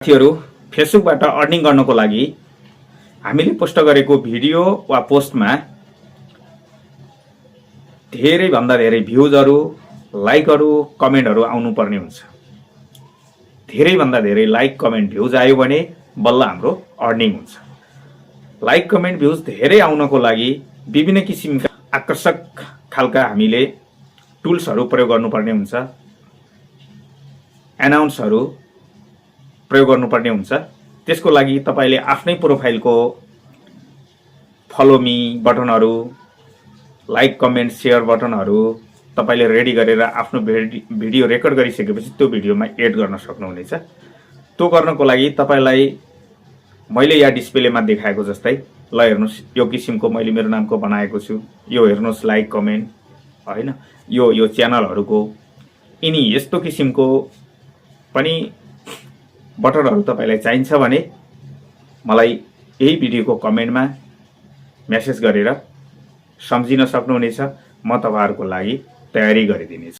साथीहरु फेसबुकबाट अर्निङ गर्नको लागि हामीले पोस्ट गरेको भिडियो वा पोस्टमा धेरै भन्दा धेरै भ्युजहरु, लाइकहरु, कमेन्टहरु आउनु पर्ने हुन्छ। धेरै भन्दा धेरै लाइक, कमेन्ट, भ्युज आयो भने बल्ल हाम्रो अर्निङ हुन्छ। लाइक, कमेन्ट, भ्युज धेरै आउनको लागि विभिन्न किसिमका आकर्षक खालका हामीले टुल्सहरु प्रयोग गर्नुपर्ने हुन्छ। एनाउन्सहरु प्रयोग गर्नुपर्ने हुन्छ। त्यसको लागि तपाईले आफ्नै प्रोफाइलको फलो मी बटनहरु, लाइक, कमेन्ट, शेयर बटनहरु तपाईले रेडी गरेर आफ्नो भिडियो रेकर्ड गरिसकेपछि त्यो भिडियोमा एड गर्न सक्नुहुनेछ। त्यो गर्नको लागि तपाईलाई मैले यहाँ डिस्प्लेमा देखाएको जस्तै ल हेर्नुस्, यो किसिमको मैले मेरो नामको बनाएको छु। यो हेर्नुस् लाइक, कमेन्ट हैन, यो च्यानलहरुको यिनी यस्तो किसिमको पनि बटनहरु तपाईलाई चाहिन्छ भने मलाई यही भिडियोको कमेन्टमा मेसेज गरेर सम्झिन सक्नुहुनेछ। म तपाईहरुको लागि तयारी गरिदिनेछु।